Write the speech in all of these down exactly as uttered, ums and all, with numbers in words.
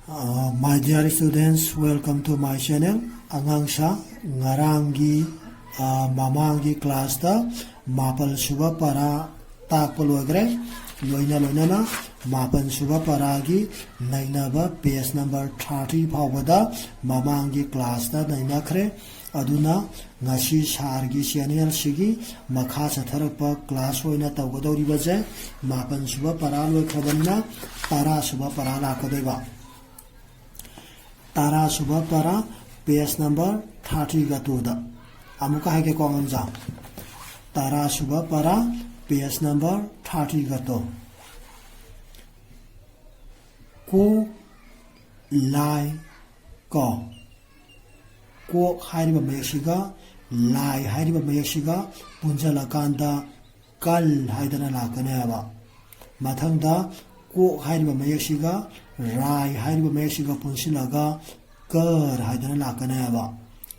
Uh, my dear students, welcome to my channel. ꯑꯉꯥꯡꯁꯥ, ꯉꯔꯥꯡꯒꯤ, uh, ꯃꯃꯥꯡꯒꯤ classꯇ ꯃꯥꯄꯜ ꯁꯨꯕ ꯄꯔꯥ ꯇꯥꯛꯄ ꯂꯣꯏꯈ꯭ꯔꯦ꯫ ꯂꯣꯏꯅ ꯂꯣꯏꯅꯅ ꯃꯥꯄꯜ ꯁꯨꯕ ꯄꯔꯥꯒꯤ ꯅꯩꯅꯕ page number thirty ꯐꯥꯎꯕꯗ ꯃꯃꯥꯡꯒꯤ classꯇ ꯅꯩꯅꯈ꯭ꯔꯦ꯫ ꯑꯗꯨꯅ ꯉꯁꯤ ꯁꯥꯔꯒꯤ channelꯁꯤꯒꯤ ꯃꯈꯥ ꯆꯠꯊꯔꯛꯄ class ꯑꯣꯏꯅ ꯇꯧꯒꯗꯧꯔꯤꯕꯁꯦ ꯃꯥꯄꯜ ꯁꯨꯕ ꯄꯔꯥ ꯂꯣꯏꯈ꯭ꯔꯕꯅꯤꯅ ꯇꯔꯥ ꯁꯨꯕ ꯄꯔꯥ ꯂꯥꯛꯀꯗꯣꯏꯕ꯫ ꯇꯔꯥ ꯁꯨꯕ ꯄꯔꯥ page number thirty-ꯒ two-ꯗ꯫ ꯑꯃꯨꯛꯀ ꯍꯥꯏꯒꯦꯀꯣ ꯑꯉꯥꯡꯁꯥ꯫ ꯇꯔꯥ ꯁꯨꯕ ꯄꯔꯥ page number thirty-ꯒ two꯫ ꯀꯣꯛ, ꯂꯥꯏ, ꯀꯣ꯫ ꯀꯣꯛ ꯍꯥꯏꯔꯤꯕ ꯃꯌꯦꯛꯁꯤꯒ ꯂꯥꯏ ꯍꯥꯏꯔꯤꯕ ꯃꯌꯦꯛꯁꯤꯒ ꯄꯨꯟꯁꯤꯜꯂꯀꯥꯟꯗ ꯀꯜ ꯍꯥꯏꯗꯅ ꯂꯥꯛꯀꯅꯤ ꯍꯥꯏꯕ꯫ ꯃꯊꯪꯗ ꯀꯣꯛ ꯍꯥꯏꯔꯤꯕ ꯃꯌꯦꯛꯁꯤꯒ ꯔꯥꯏ ꯍꯥꯏꯔꯤꯕ ꯃꯌꯦꯛꯁꯤꯒ ꯄꯨꯟꯁꯤꯜꯂꯒ ꯀꯔ ꯍꯥꯏꯗꯅ ꯂꯥꯛꯀꯅꯤ ꯍꯥꯏꯕ꯫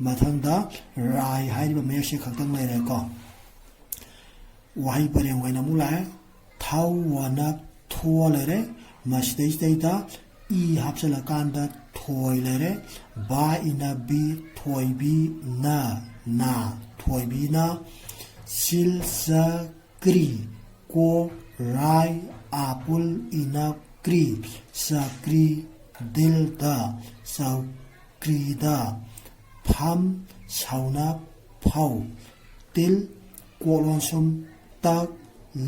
ꯃꯊꯪꯗ ꯔꯥꯏ ꯍꯥꯏꯔꯤꯕ ꯃꯌꯦꯛꯁꯦ ꯈꯛꯇꯪ ꯂꯩꯔꯦꯀꯣ꯫ ꯋꯥꯍꯩ ꯄꯔꯦꯡ ꯑꯣꯏꯅ ꯑꯃꯨꯛ ꯂꯥꯛꯑꯦ꯫ ꯊꯧ ꯑꯅ ꯊꯣ ꯂꯩꯔꯦ꯫ ꯃꯁꯤꯗꯩꯁꯤꯗꯩꯗ ꯏ ꯍꯥꯞꯆꯤꯜꯂꯀꯥꯟꯗ ꯊꯣꯏ ꯂꯩꯔꯦ꯫ ꯕꯥ ꯏꯅ ꯕꯤ, ꯊꯣꯏꯕꯤ ꯅ, ꯅꯥ, ꯊꯣꯏꯕꯤꯅ꯫ ꯁꯤꯜ ꯆ ꯀ꯭ꯔꯤ, ꯀꯣ ꯔꯥꯏ ꯑꯥꯄꯨꯜ ꯏꯅ ꯀ꯭ꯔꯤ, ꯆꯀ꯭ꯔꯤ ꯗꯤꯜꯗ, ꯆꯧ ꯀ꯭ꯔꯤꯗ꯫ ꯐꯝ ꯁꯧꯅ ꯐꯧ꯫ ꯇꯤꯜ ꯀꯣꯛ ꯂꯣꯟꯁꯨꯝ ꯇꯛ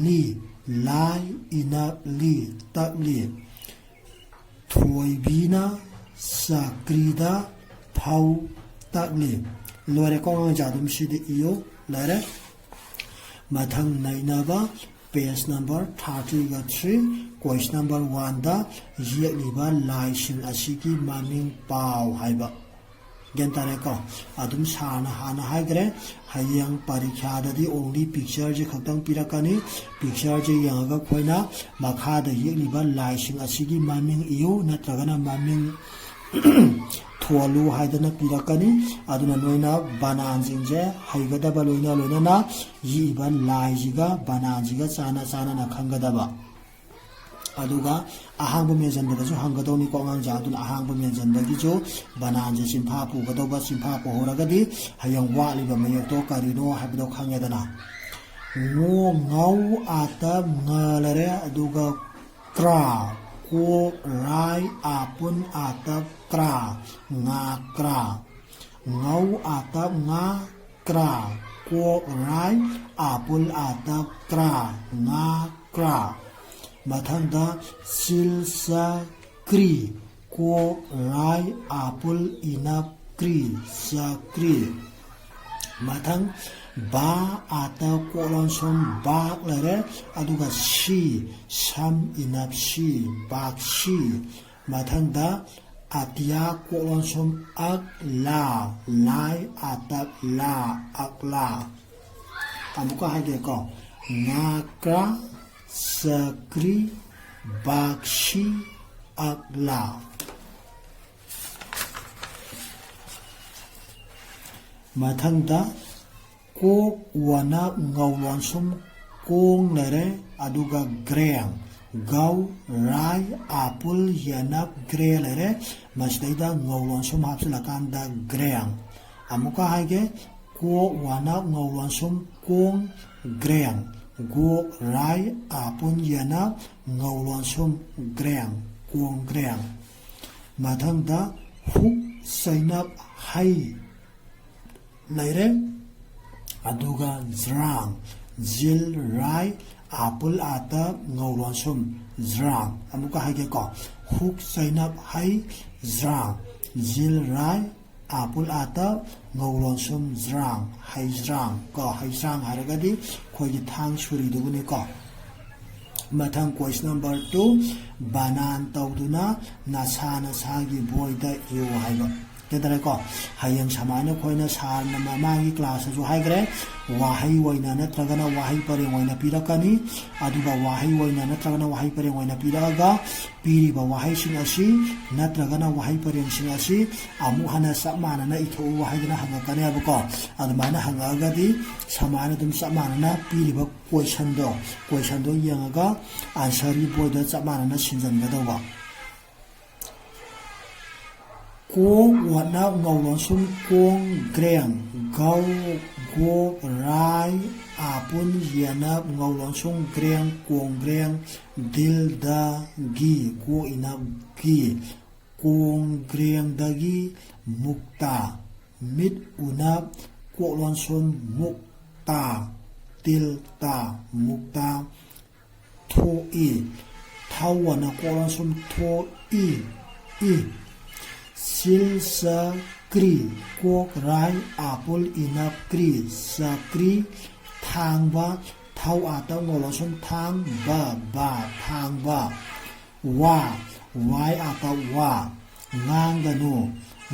ꯂꯤ꯫ ꯂꯥꯏ ꯏꯅ ꯂꯤ ꯇꯛꯂꯤ꯫ ꯊꯣꯏꯕꯤꯅ ꯆꯀ꯭ꯔꯤꯗ ꯐꯧ ꯇꯛꯂꯤ꯫ ꯂꯣꯏꯔꯦꯀꯣ ꯑꯉꯥꯡꯁꯦ? ꯑꯗꯨꯝ ꯁꯤꯗꯤ ꯏꯌꯨ꯫ ꯂꯣꯏꯔꯦ꯫ ꯃꯊꯪ ꯅꯩꯅꯕ page number thirty-ꯒ three, question number one-ꯗ ꯌꯦꯛꯂꯤꯕ ꯂꯥꯏꯁꯤꯡ ꯑꯁꯤꯒꯤ ꯃꯃꯤꯡ ꯄꯥꯎ ꯍꯥꯏꯕ꯫ ꯒ꯭ꯌꯥꯟ ꯇꯥꯔꯦꯀꯣ? ꯑꯗꯨꯝ ꯁꯥꯔꯅ ꯍꯥꯟꯅ ꯍꯥꯏꯈ꯭ꯔꯦ, ꯍꯌꯦꯡ ꯄꯔꯤꯈ꯭ꯌꯥꯗꯗꯤ only picture-ꯁꯦ ꯈꯛꯇꯪ ꯄꯤꯔꯛꯀꯅꯤ꯫ Picture-ꯁꯦ ꯌꯦꯡꯉꯒ ꯑꯩꯈꯣꯏꯅ ꯃꯈꯥꯗ ꯌꯦꯛꯂꯤꯕ ꯂꯥꯏꯁꯤꯡ ꯑꯁꯤꯒꯤ ꯃꯃꯤꯡ ꯏꯌꯨ ꯅꯠꯇ꯭ꯔꯒꯅ ꯃꯃꯤꯡ ꯊꯣꯜꯂꯨ ꯍꯥꯏꯗꯅ ꯄꯤꯔꯛꯀꯅꯤ꯫ ꯑꯗꯨꯅ ꯅꯣꯏꯅ ꯕꯅꯥꯟꯁꯤꯡꯁꯦ ꯍꯩꯒꯗꯕ ꯂꯣꯏꯅ ꯂꯣꯏꯅꯅ ꯌꯦꯛꯏꯕ ꯂꯥꯏꯁꯤꯒ ꯕꯅꯥꯟꯁꯤꯒ ꯆꯥꯟꯅ ꯆꯥꯟꯅꯅ ꯈꯪꯒꯗꯕ꯫ ꯑꯗꯨꯒ ꯑꯍꯥꯡꯕ ꯃꯦꯟꯁꯤꯟꯕꯗꯁꯨ ꯍꯪꯒꯗꯧꯅꯤꯀꯣ ꯑꯉꯥꯡꯁꯦ꯫ ꯑꯗꯨꯅ ꯑꯍꯥꯡꯕ ꯃꯦꯟꯁꯤꯟꯕꯒꯤꯁꯨ ꯕꯅꯥꯟꯁꯦ ꯆꯤꯟꯐꯥ ꯄꯨꯒꯗꯧꯕ, ꯆꯤꯟꯐꯥ ꯄꯨꯍꯧꯔꯒꯗꯤ ꯍꯌꯦꯡ ꯋꯥꯠꯂꯤꯕ ꯃꯌꯦꯛꯇꯣ ꯀꯔꯤꯅꯣ ꯍꯥꯏꯕꯗꯣ ꯈꯪꯉꯦꯗꯅ꯫ ꯉꯣ, ꯉꯧ, ꯑꯥꯇꯞ ꯉ ꯂꯩꯔꯦ, ꯑꯗꯨꯒ ꯀ꯭ꯔꯥ, ꯀꯣꯛ ꯔꯥꯏ ꯑꯥꯄꯨꯟ ꯑꯥꯇꯞ ꯀ꯭ꯔꯥ, ꯉꯥ ꯀ꯭ꯔꯥ꯫ ꯉꯧ ꯑꯥꯇꯞ ꯉꯥ, ꯀ꯭ꯔꯥ, ꯀꯣꯛ ꯔꯥꯏ ꯑꯥꯄꯨꯜ ꯑꯥꯇꯞ ꯀ꯭ꯔꯥ, ꯉꯥ ꯀ꯭ꯔꯥ꯫ ꯃꯊꯪꯗ ꯁꯤꯜ ꯁ ꯀ꯭ꯔꯤ, ꯀꯣꯛ ꯔꯥꯏ ꯑꯥꯄꯨꯜ ꯏꯅꯞ ꯀ꯭ꯔꯤ, ꯆꯀ꯭ꯔꯤ꯫ ꯃꯊꯪ ꯕꯥ ꯑꯥꯇ ꯀꯣꯛ ꯂꯣꯟꯁꯨꯝ ꯕꯥꯛ ꯂꯩꯔꯦ, ꯑꯗꯨꯒ ꯁꯤ, ꯁꯝ ꯏꯅꯞ ꯁꯤ, ꯕꯥꯛꯁꯤ꯫ ꯃꯊꯪꯗ ꯑꯇꯤꯌꯥ ꯀꯣꯛ ꯂꯣꯟꯁꯨꯝ ꯑꯛ ꯂꯥ, ꯂꯥꯏ ꯑꯥꯇꯞ ꯂꯥ, ꯑꯛꯂꯥ꯫ ꯑꯃꯨꯛꯀ ꯍꯥꯏꯒꯦꯀꯣ꯫ ꯉꯥꯀ꯭ꯔꯥ, ꯆꯀ꯭ꯔꯤ, ꯕꯥꯛꯁꯤ, ꯑꯛꯂꯥ꯫ ꯃꯊꯪꯗ ꯀꯣꯛ ꯋꯥꯅ ꯉꯧ ꯂꯣꯟꯁꯨꯝ ꯀꯣꯡ ꯂꯩꯔꯦ, ꯑꯗꯨꯒ ꯒ꯭ꯔꯦꯡ꯫ ꯒꯧ, ꯔꯥꯏ, ꯑꯥꯄꯨꯜ, ꯌꯦꯅꯞ, ꯒ꯭ꯔꯦ ꯂꯩꯔꯦ꯫ ꯃꯁꯤꯗꯩꯗ ꯉꯧ ꯂꯣꯟꯁꯨꯝ ꯍꯥꯞꯆꯤꯜꯂꯀꯥꯟꯗ ꯒ꯭ꯔꯦꯡ꯫ ꯑꯃꯨꯛꯀ ꯍꯥꯏꯒꯦ, ꯀꯣꯛ ꯋꯥꯅ ꯉꯧ ꯂꯣꯟꯁꯨꯝ ꯀꯣꯡ, ꯒ꯭ꯔꯦꯡ꯫ ꯒꯣꯛ, ꯔꯥꯏ, ꯑꯥꯄꯨꯟ, ꯌꯦꯅꯞ, ꯉꯧ ꯂꯣꯟꯁꯨꯝ ꯒ꯭ꯔꯦꯡ, ꯀꯣꯡ ꯒ꯭ꯔꯦꯡ꯫ ꯃꯊꯪꯗ ꯍꯨꯛ, ꯆꯩꯅꯞ, ꯍꯩ ꯂꯩꯔꯦ꯫ ꯑꯗꯨꯒ ꯖ꯭ꯔꯥꯡ, ꯖꯤꯜ, ꯔꯥꯏ, ꯑꯥꯄꯨꯜ, ꯑꯥꯇ, ꯉꯧ ꯂꯣꯟꯁꯨꯝ, ꯖ꯭ꯔꯥꯡ꯫ ꯑꯃꯨꯛꯀ ꯍꯥꯏꯒꯦꯀꯣ꯫ ꯍꯨꯛ, ꯆꯩꯅꯞ, ꯍꯩ, ꯖ꯭ꯔꯥꯡ꯫ ꯖꯤꯜ, ꯔꯥꯏ, ꯑꯥꯄꯨꯜ, ꯑꯥꯇ, ꯉꯧ ꯂꯣꯟꯁꯨꯝ, ꯖ꯭ꯔꯥꯡ꯫ ꯍꯩꯖ꯭ꯔꯥꯡ ꯀꯣ꯫ ꯍꯩꯖ꯭ꯔꯥꯡ ꯍꯥꯏꯔꯒꯗꯤ ꯑꯩꯈꯣꯏꯒꯤ ꯊꯥꯡ ꯁꯨꯔꯤꯗꯨꯕꯨꯅꯤꯀꯣ꯫ ꯃꯊꯪ question number two, ꯕꯅꯥꯟ ꯇꯧꯗꯨꯅ ꯅꯁꯥ ꯅꯁꯥꯒꯤ ꯕꯣꯏꯗ ꯏꯌꯨ ꯍꯥꯏꯕ꯫ ꯍꯥꯏꯇꯥꯔꯦꯀꯣ꯫ ꯍꯌꯦꯡ ꯁꯨꯃꯥꯏꯅ ꯑꯩꯈꯣꯏꯅ ꯁꯥꯔꯅ ꯃꯃꯥꯡꯒꯤ ꯀ꯭ꯂꯥꯁꯇꯁꯨ ꯍꯥꯏꯈ꯭ꯔꯦ, ꯋꯥꯍꯩ ꯑꯣꯏꯅ ꯅꯠꯇ꯭ꯔꯒꯅ ꯋꯥꯍꯩ ꯄꯔꯦꯡ ꯑꯣꯏꯅ ꯄꯤꯔꯛꯀꯅꯤ꯫ ꯑꯗꯨꯒ ꯋꯥꯍꯩ ꯑꯣꯏꯅ ꯅꯠꯇ꯭ꯔꯒꯅ ꯋꯥꯍꯩ ꯄꯔꯦꯡ ꯑꯣꯏꯅ ꯄꯤꯔꯛꯑꯒ, ꯄꯤꯔꯤꯕ ꯋꯥꯍꯩꯁꯤꯡ ꯑꯁꯤ ꯅꯠꯇ꯭ꯔꯒꯅ ꯋꯥꯍꯩ ꯄꯔꯦꯡꯁꯤꯡ ꯑꯁꯤ ꯑꯃꯨꯛ ꯍꯟꯅ ꯆꯞ ꯃꯥꯟꯅꯅ ꯏꯊꯣꯛꯎ ꯍꯥꯏꯗꯅ ꯍꯪꯉꯛꯀꯅꯦꯕꯀꯣ꯫ ꯑꯗꯨꯃꯥꯏꯅ ꯍꯪꯉꯛꯑꯒꯗꯤ ꯁꯨꯃꯥꯏꯅ ꯑꯗꯨꯝ ꯆꯞ ꯃꯥꯟꯅꯅ ꯄꯤꯔꯤꯕ ꯀꯣꯏꯁꯟꯗꯣ, ꯀꯣꯏꯁꯟꯗꯣ ꯌꯦꯡꯉꯒ ꯑꯟꯁꯔꯒꯤ ꯕꯣꯏꯗ ꯆꯞ ꯃꯥꯟꯅꯅ ꯁꯤꯟꯖꯟꯒꯗꯧꯕ꯫ ꯀꯣꯛ ꯋꯥꯠꯅ ꯉꯧꯂꯣꯟꯁꯨꯝ ꯀꯣꯡ ꯒ꯭ꯔꯦꯡ꯫ ꯒꯧ ꯒꯣꯛ ꯔꯥꯏ ꯑꯥꯄꯨꯟ ꯌꯦꯅꯞ ꯉꯧꯂꯣꯟꯁꯨꯝ ꯒ꯭ꯔꯦꯡ ꯀꯣꯡꯒ꯭ꯔꯦꯡ ꯗꯤꯜꯗꯒꯤ ꯀꯣꯛ ꯏꯅꯞ ꯒꯤ꯫ ꯀꯣꯡꯒ꯭ꯔꯦꯡꯗꯒꯤ ꯃꯨꯛꯇ ꯃꯤꯠ ꯎꯅꯞ ꯀꯣꯛꯂꯣꯟꯁꯨꯝ ꯃꯨꯛꯇ ꯇꯤꯜꯇ ꯃꯨꯛꯇ ꯊꯣꯛꯏ꯫ ꯊꯧ ꯑꯅ ꯀꯣꯛꯂꯣꯟꯁꯨꯝ ꯊꯣꯛꯏ ꯏ꯫ ꯁꯤꯜ ꯆ ꯀ꯭ꯔꯤ ꯀꯣꯛ ꯔꯥꯏ ꯑꯥꯄꯨꯜ ꯏꯅꯞ ꯀ꯭ꯔꯤ ꯆꯀ꯭ꯔꯤ ꯊꯥꯡꯕ ꯊꯧ ꯑꯥꯇ ꯉꯧꯂꯣꯟꯁꯨꯝ ꯊꯥꯡ ꯕ ꯕ ꯊꯥꯡꯕ ꯋꯥ ꯋꯥꯏ ꯑꯥꯇ ꯋꯥ ꯉꯥꯡꯒꯅꯨ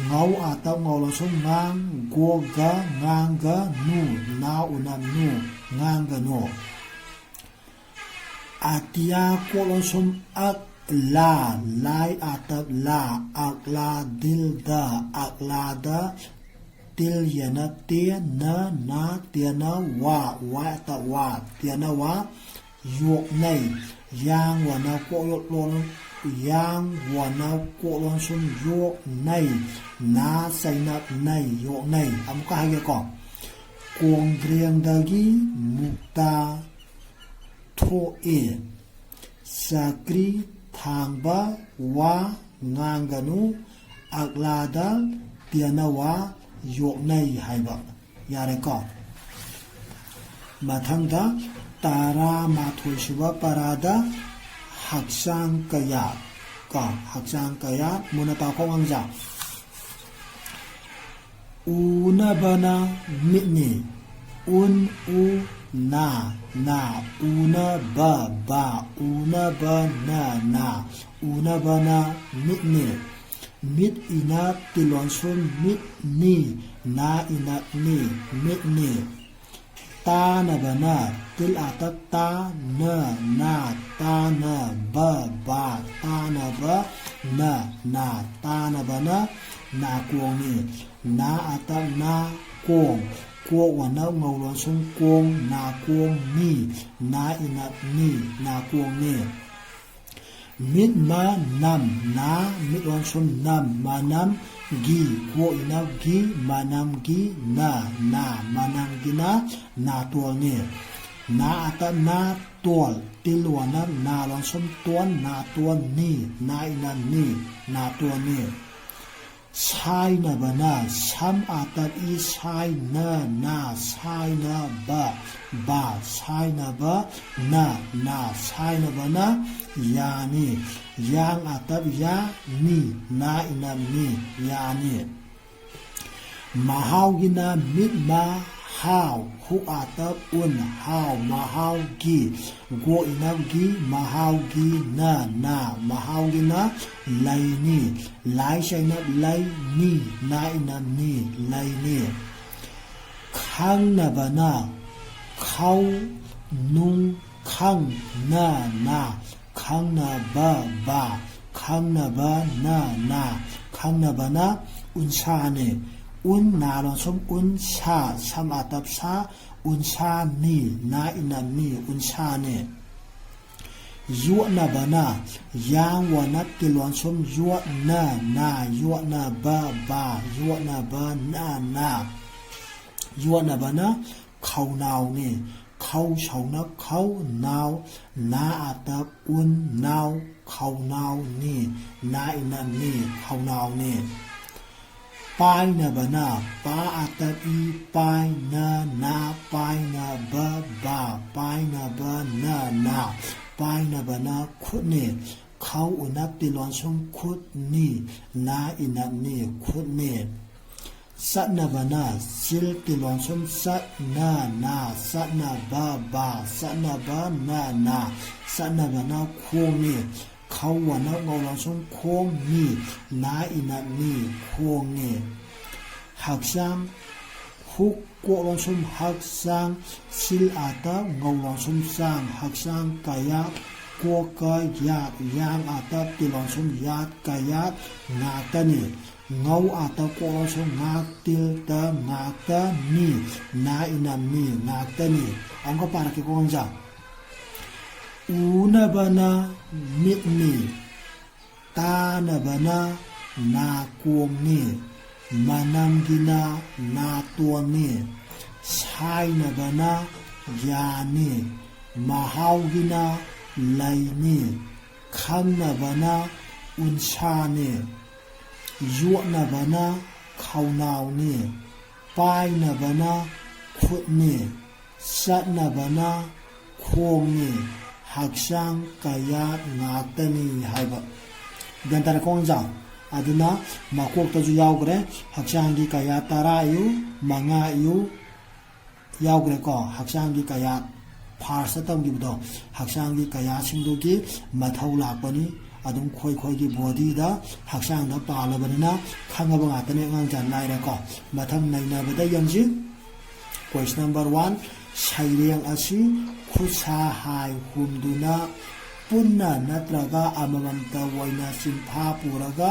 ꯉꯧ ꯑꯥꯇ ꯉꯧꯂꯣꯟꯁꯨꯝ ꯉꯥꯡ ꯒꯣ ꯒ ꯉꯥꯡꯒꯅꯨ ꯅꯥ ꯎꯅ ꯅꯨ ꯉꯥꯡꯒꯅꯨ꯫ ꯑꯇꯤꯌꯥ ꯀꯣꯛꯂꯣꯟꯁꯨꯝ ꯑꯛ ꯂꯥ ꯂꯥꯏ ꯑꯥꯇꯞ ꯂꯥ ꯑꯛꯂꯥ ꯗꯤꯜꯗ ꯑꯛꯂꯥꯗ ꯇꯤꯜ ꯌꯦꯅ ꯇꯦ ꯅ ꯅꯥ ꯇꯦꯅ ꯋꯥ ꯋꯥ ꯑꯥꯇ ꯋꯥ ꯇꯦꯅ ꯋꯥ ꯌꯣꯛꯅꯩ꯫ ꯌꯥꯡ ꯋꯥꯅ ꯀꯣꯛ ꯌꯣꯛꯂꯣꯟ ꯌꯥꯡ ꯋꯥꯅ ꯀꯣꯛꯂꯣꯟꯁꯨꯝ ꯌꯣꯛꯅꯩ ꯅꯥ ꯆꯩꯅꯞ ꯅꯩ ꯌꯣꯛꯅꯩ꯫ ꯑꯃꯨꯛꯀ ꯍꯥꯏꯒꯦꯀꯣ꯫ ꯀꯣꯡꯒ꯭ꯔꯦꯡꯗꯒꯤ ꯃꯨꯛꯇ ꯊꯣꯛꯏ꯫ ꯆꯀ꯭ꯔꯤ ꯊꯥꯡꯕ ꯋꯥ ꯉꯥꯡꯒꯅꯨ ꯑꯛꯂꯥꯗ ꯇꯦꯅꯋꯥ ꯌꯣꯛꯅꯩ ꯍꯥꯏꯕ꯫ ꯌꯥꯔꯦꯀꯣ꯫ ꯃꯊꯪꯗ ꯇꯔꯥꯃꯥꯊꯣꯏ ꯁꯨꯕ ꯄꯔꯥꯗ ꯍꯛꯆꯥꯡ ꯀꯌꯥꯠ ꯀꯣ ꯍꯛꯆꯥꯡ ꯀꯌꯥꯠ ꯃꯨꯟꯅ ꯇꯥꯎꯀꯣ ꯑꯉꯥꯡꯖꯥ꯫ ꯎꯅꯕꯅ ꯃꯤꯠꯅꯤ꯫ ꯎꯟ ꯎ ꯅ ꯅ ꯎꯅꯕ ꯕ ꯎꯅꯕꯅ ꯅ ꯎꯅꯕꯅ ꯃꯤꯠꯅꯤ꯫ ꯃꯤꯠ ꯏꯅ ꯇꯤꯜ ꯂꯣꯟꯁꯨꯝ ꯃꯤꯠ ꯅꯤ꯫ ꯅꯥ ꯏꯅ ꯅꯤ꯫ ꯃꯤꯠꯅꯤ꯫ ꯇꯥꯅꯕꯅ ꯇꯤꯜ ꯑꯥꯇꯞ ꯇꯥ ꯅ ꯅꯥ꯫ ꯇꯥꯅ ꯕ ꯕꯥ꯫ ꯇꯥꯅꯕ ꯅ ꯅꯥ꯫ ꯇꯥꯅꯕꯅ ꯅꯥꯀꯣꯡꯅꯤ꯫ ꯅꯥ ꯑꯥꯇꯞ ꯅꯥ ꯀꯣꯡ꯫ ꯀꯣꯛ ꯋꯥꯅ ꯉꯧ ꯂꯣꯟꯁꯨꯝ ꯀꯣꯡ꯫ ꯅꯥꯀꯣꯡꯅꯤ꯫ ꯅꯥ ꯏꯅ ꯅꯤ꯫ ꯅꯥꯀꯣꯡꯅꯤ꯫ ꯃꯤꯠ ꯃ ꯅꯝ꯫ ꯅꯥ ꯃꯤꯠ ꯂꯣꯟꯁꯨꯝ ꯅꯝ꯫ ꯃꯅꯝ ꯒꯤ꯫ ꯀꯣꯛ ꯏꯅ ꯒꯤ꯫ ꯃꯅꯝꯒꯤ ꯅ ꯅꯥ꯫ ꯃꯅꯝꯒꯤꯅ ꯅꯥꯇꯣꯜꯅꯤ꯫ ꯅꯥ ꯑꯥꯇꯞ ꯅꯥ ꯇꯣꯜ꯫ ꯇꯤꯜ ꯋꯥꯅ ꯅꯥ ꯂꯣꯟꯁꯨꯝ ꯇꯣꯟ꯫ ꯅꯥꯇꯣꯟꯅꯤ꯫ ꯅꯥ ꯏꯅ ꯅꯤ꯫ ꯅꯥꯇꯣꯟꯅꯤ꯫ ꯁꯥꯏꯅꯕꯅ ꯁꯝ ꯑꯥꯇꯞ ꯏ ꯁꯥꯏ ꯅ ꯅꯥ꯫ ꯁꯥꯏꯅꯕ ꯕꯥ꯫ ꯁꯥꯏꯅꯕ ꯅ ꯅꯥ꯫ ꯁꯥꯏꯅꯕꯅ ꯌꯥꯅꯤ꯫ ꯌꯥꯡ ꯑꯥꯇꯞ ꯌꯥ ꯅꯤ꯫ ꯅꯥ ꯏꯅ ꯅꯤ꯫ ꯌꯥꯅꯤ꯫ ꯃꯍꯥꯎꯒꯤꯅ ꯃꯤꯠ ꯃ ꯍꯥꯎ꯫ ꯍꯨꯛ ꯑꯥꯇꯞ ꯎꯟ꯫ ꯍꯥꯎ꯫ ꯃꯍꯥꯎꯒꯤ꯫ ꯒꯣꯛ ꯏꯅꯞ ꯒꯤ꯫ ꯃꯍꯥꯎꯒꯤ ꯅ ꯅꯥ꯫ ꯃꯍꯥꯎꯒꯤꯅ ꯂꯩꯅꯤ꯫ ꯂꯥꯏ ꯆꯩꯅꯞ ꯂꯩ ꯅꯤ꯫ ꯅꯥ ꯏꯅꯞ ꯅꯤ꯫ ꯂꯩꯅꯤ꯫ ꯈꯪꯅꯕꯅ ꯈꯧ ꯅꯨꯡ ꯈꯪ ꯅ ꯅꯥ꯫ ꯈꯪꯅꯕ ꯕꯥ꯫ ꯈꯪꯅꯕ ꯅ ꯅꯥ꯫ ꯈꯪꯅꯕꯅ ꯎꯟꯁꯥꯅꯤ꯫ ꯎꯟ ꯅꯥ ꯂꯣꯟꯁꯨꯝ ꯎꯟ ꯁꯥ꯫ ꯁꯝ ꯑꯥꯇꯞ ꯁꯥ꯫ ꯎꯟꯁꯥꯅꯤ꯫ ꯅꯥ ꯏꯅꯞ ꯅꯤ꯫ ꯎꯟꯁꯥꯅꯤ꯫ ꯌꯣꯠꯅꯕꯅ ꯌꯥꯡ ꯋꯥꯅꯞ ꯇꯤꯜ ꯂꯣꯟꯁꯨꯝ ꯌꯣꯠ ꯅ ꯅꯥ꯫ ꯌꯣꯠꯅꯕ ꯕꯥ꯫ ꯌꯣꯠꯅꯕ ꯅ ꯅꯥ꯫ ꯌꯣꯠꯅꯕꯅ ꯈꯧꯅꯥꯎꯅꯤ꯫ ꯈꯧ ꯁꯧꯅ ꯈꯧ ꯅꯥꯎ꯫ ꯅꯥ ꯑꯥꯇꯞ ꯎꯟ ꯅꯥꯎ꯫ ꯈꯧꯅꯥꯎꯅꯤ꯫ ꯅꯥ ꯏꯅꯞ ꯅꯤ꯫ ꯈꯧꯅꯥꯎꯅꯤ꯫ ꯄꯥꯏꯅꯕꯅ ꯄꯥ ꯑꯥꯇꯞ ꯏ ꯄꯥꯏ ꯅ ꯅꯥ꯫ ꯄꯥꯏꯅꯕ ꯕꯥ꯫ ꯄꯥꯏꯅꯕ ꯅ ꯅꯥ꯫ ꯄꯥꯏꯅꯕꯅ ꯈꯨꯠꯅꯤ꯫ ꯈꯧ ꯎꯅꯞ ꯇꯤꯜ ꯂꯣꯟꯁꯨꯝ ꯈꯨꯠ ꯅꯤ꯫ ꯅꯥ ꯏꯅꯞ ꯅꯤ꯫ ꯈꯨꯠꯅꯤ꯫ ꯆꯠꯅꯕꯅ ꯆꯤꯜ ꯇꯤꯜ ꯂꯣꯟꯁꯨꯝ ꯆꯠ ꯅ ꯅꯥ꯫ ꯆꯠꯅꯕ ꯕꯥ꯫ ꯆꯠꯅꯕ ꯅ ꯅꯥ꯫ ꯆꯠꯅꯕꯅ ꯈꯣꯡꯅꯤ꯫ ꯈꯧ ꯑꯅ ꯉꯧ ꯂꯣꯟꯁꯨꯝ ꯈꯣꯡ ꯃꯤ, ꯅꯥ ꯏꯅ ꯃꯤ, ꯈꯣꯡꯉꯦ꯫ ꯍꯛꯆꯥꯡ, ꯍꯨꯛ ꯀꯣꯛ ꯂꯣꯟꯁꯨꯝ ꯍꯛꯆꯥꯡ, ꯁꯤꯜ ꯑꯥꯇ ꯉꯧ ꯂꯣꯟꯁꯨꯝ ꯆꯥꯡ, ꯍꯛꯆꯥꯡ ꯀꯌꯥꯠ, ꯀꯣꯛꯀ ꯌꯥꯠ, ꯌꯥꯡ ꯑꯥꯇ ꯇꯤꯜ ꯂꯣꯟꯁꯨꯝ ꯌꯥꯠ, ꯀꯌꯥꯠ ꯉꯥꯛꯇꯅꯤ꯫ ꯉꯧ ꯑꯥꯇ ꯀꯣꯛ ꯂꯣꯟꯁꯨꯝ ꯉꯥꯛ, ꯇꯤꯜ ꯇ ꯉꯥꯛꯇ ꯃꯤ, ꯅꯥ ꯏꯅ ꯃꯤ, ꯉꯥꯛꯇꯅꯤ꯫ ꯑꯃꯨꯛꯀ ꯄꯥꯔꯛꯀꯦꯀꯣ ꯑꯉꯥꯡꯁꯥ꯫ ꯎꯅꯕꯅ ꯃꯤꯠꯅꯤ, ꯇꯥꯅꯕꯅ ꯅꯥꯀꯣꯡꯅꯤ, ꯃꯅꯝꯒꯤꯅ ꯅꯥꯇꯣꯟꯅꯤ, ꯁꯥꯏꯅꯕꯅ ꯌꯥꯅꯤ, ꯃꯍꯥꯎꯒꯤꯅ ꯂꯩꯅꯤ, ꯈꯪꯅꯕꯅ ꯎꯟꯁꯥꯅꯤ, ꯌꯣꯠꯅꯕꯅ ꯈꯧꯅꯥꯎꯅꯤ, ꯄꯥꯏꯅꯕꯅ ꯈꯨꯠꯅꯤ, ꯆꯠꯅꯕꯅ ꯈꯣꯡꯅꯤ, ꯍꯛꯆꯥꯡ ꯀꯌꯥꯠ ꯉꯥꯛꯇꯅꯤ ꯍꯥꯏꯕ꯫ ꯒ꯭ꯌꯥꯟ ꯇꯥꯔꯦꯀꯣ ꯑꯉꯥꯡꯁꯥ? ꯑꯗꯨꯅ ꯃꯀꯣꯛꯇꯁꯨ ꯌꯥꯎꯈ꯭ꯔꯦ, ꯍꯛꯆꯥꯡꯒꯤ ꯀꯌꯥꯠ ꯇꯔꯥ ꯏꯌꯨ, ꯃꯉꯥ ꯏꯌꯨ, ꯌꯥꯎꯈ꯭ꯔꯦꯀꯣ꯫ ꯍꯛꯆꯥꯡꯒꯤ ꯀꯌꯥꯠ ꯐꯥꯔꯁꯇ ꯇꯝꯈꯤꯕꯗꯣ, ꯍꯛꯆꯥꯡꯒꯤ ꯀꯌꯥꯠꯁꯤꯡꯗꯨꯒꯤ ꯃꯊꯧ ꯂꯥꯛꯄꯅꯤ꯫ ꯑꯗꯨꯝ ꯈꯣꯏ ꯈꯣꯏꯒꯤ ꯕꯣꯗꯤꯗ, ꯍꯛꯆꯥꯡꯗ ꯄꯥꯜꯂꯕꯅꯤꯅ ꯈꯪꯉꯕ ꯉꯥꯛꯇꯅꯤ ꯑꯉꯥꯡꯁꯥ, ꯂꯥꯏꯔꯦꯀꯣ꯫ ꯃꯊꯪ ꯅꯩꯅꯕꯗ ꯌꯦꯡꯁꯤ꯫ Question number one, ꯁꯩꯔꯦꯡ ꯑꯁꯤ ꯈꯨꯠꯁꯥ ꯍꯥꯏ ꯍꯨꯝꯗꯨꯅ ꯄꯨꯟꯅ ꯅꯠꯇ꯭ꯔꯒ ꯑꯃꯃꯝꯇ ꯑꯣꯏꯅ ꯆꯤꯟꯐꯥ ꯄꯨꯔꯒ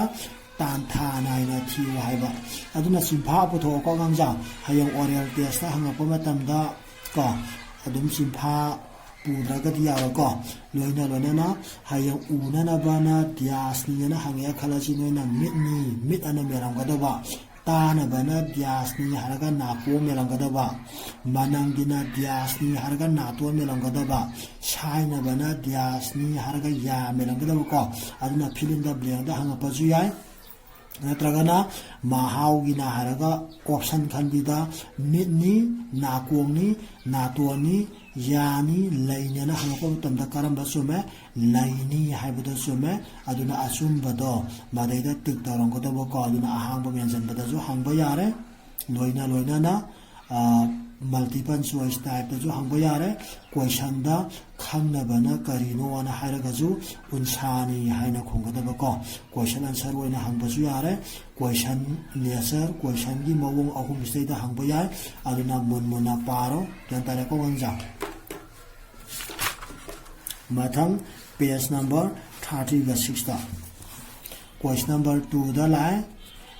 ꯇꯥꯟꯊꯥ ꯅꯥꯏꯅ ꯊꯤꯌꯨ ꯍꯥꯏꯕ꯫ ꯑꯗꯨꯅ ꯆꯤꯟꯐꯥ ꯄꯨꯊꯣꯛꯑꯣꯀꯣ ꯑꯉꯥꯡꯁꯥ, ꯍꯌꯦꯡ oral testꯇ ꯍꯪꯉꯛꯄ ꯃꯇꯝꯗ ꯀꯣ, ꯑꯗꯨꯝ ꯆꯤꯟꯐꯥ ꯄꯨꯗ꯭ꯔꯒꯗꯤ ꯌꯥꯔꯣꯏꯀꯣ꯫ ꯂꯣꯏꯅ ꯂꯣꯏꯅꯅ ꯍꯌꯦꯡ ꯎꯅꯅꯕꯅ ꯗ꯭ꯌꯥꯁꯅꯤꯅ ꯍꯪꯉꯛꯑꯦ ꯈꯜꯂꯁꯤ, ꯅꯣꯏꯅ ꯃꯤꯠꯅꯤ, ꯃꯤꯠ ꯑꯅ ꯃꯦꯜꯂꯝꯒꯗꯧꯕ, ꯇꯥꯅꯕꯅ ꯗ꯭ꯌꯥꯁꯅꯤ ꯍꯥꯏꯔꯒ ꯅꯥꯀꯣꯡ ꯃꯦꯜꯂꯝꯒꯗꯕ, ꯃꯅꯝꯒꯤꯅ ꯗ꯭ꯌꯥꯁꯅꯤ ꯍꯥꯏꯔꯒ ꯅꯥꯇꯣꯟ ꯃꯦꯜꯂꯝꯒꯗꯕ, ꯁꯥꯏꯅꯕꯅ ꯗ꯭ꯌꯥꯁꯅꯤ ꯍꯥꯏꯔꯒ ꯌꯥ ꯃꯦꯜꯂꯝꯒꯗꯕꯀꯣ꯫ ꯑꯗꯨꯅ fill in the blankꯗ ꯍꯪꯉꯛꯄꯁꯨ ꯌꯥꯏ, ꯅꯠꯇ꯭ꯔꯒꯅ ꯃꯍꯥꯎꯒꯤꯅ ꯍꯥꯏꯔꯒ option ꯈꯟꯕꯤꯗ ꯃꯤꯠꯅꯤ, ꯅꯥꯀꯣꯡꯅꯤ, ꯅꯥꯇꯣꯟꯅꯤ, ꯌꯥꯅꯤ, ꯂꯩꯅꯦꯅ ꯍꯪꯉꯛꯄ ꯃꯇꯝꯗ ꯀꯔꯝꯕ ꯆꯨꯝꯃꯦ? ꯂꯩꯅꯤ ꯍꯥꯏꯕꯗꯣ ꯆꯨꯝꯃꯦ꯫ ꯑꯗꯨꯅ ꯑꯆꯨꯝꯕꯗꯣ ꯃꯗꯩꯗ tick ꯇꯧꯔꯝꯒꯗꯧꯕꯀꯣ꯫ ꯑꯗꯨꯅ ꯑꯍꯥꯡꯕ ꯃꯦꯟꯁꯤꯟꯕꯗꯁꯨ ꯍꯪꯕ ꯌꯥꯔꯦ꯫ ꯂꯣꯏꯅ ꯂꯣꯏꯅꯅ, ꯑ, Multiple choice typeꯇꯁꯨ ꯍꯪꯕ ꯌꯥꯔꯦ꯫ Questionꯗ "ꯈꯪꯅꯕꯅ ꯀꯔꯤꯅꯣ?" ꯑꯅ ꯍꯥꯏꯔꯒꯁꯨ "ꯎꯟꯁꯥꯅꯤ" ꯍꯥꯏꯅ ꯈꯨꯝꯒꯗꯕꯀꯣ꯫ Question answer ꯑꯣꯏꯅ ꯍꯪꯕꯁꯨ ꯌꯥꯔꯦ꯫ Question nature, questionꯒꯤ ꯃꯑꯣꯡ ꯑꯍꯨꯝꯁꯤꯗꯩꯗ ꯍꯪꯕ ꯌꯥꯏ꯫ ꯑꯗꯨꯅ ꯃꯨꯟ ꯃꯨꯟꯅ ꯄꯥꯔꯣ꯫ ꯒ꯭ꯌꯥꯟ ꯇꯥꯔꯦꯀꯣ ꯑꯉꯥꯡꯁꯤꯡ? ꯃꯊꯪ page number thirtyꯒ sixꯇ꯫ Question number twoꯗ ꯂꯥꯛꯑꯦ꯫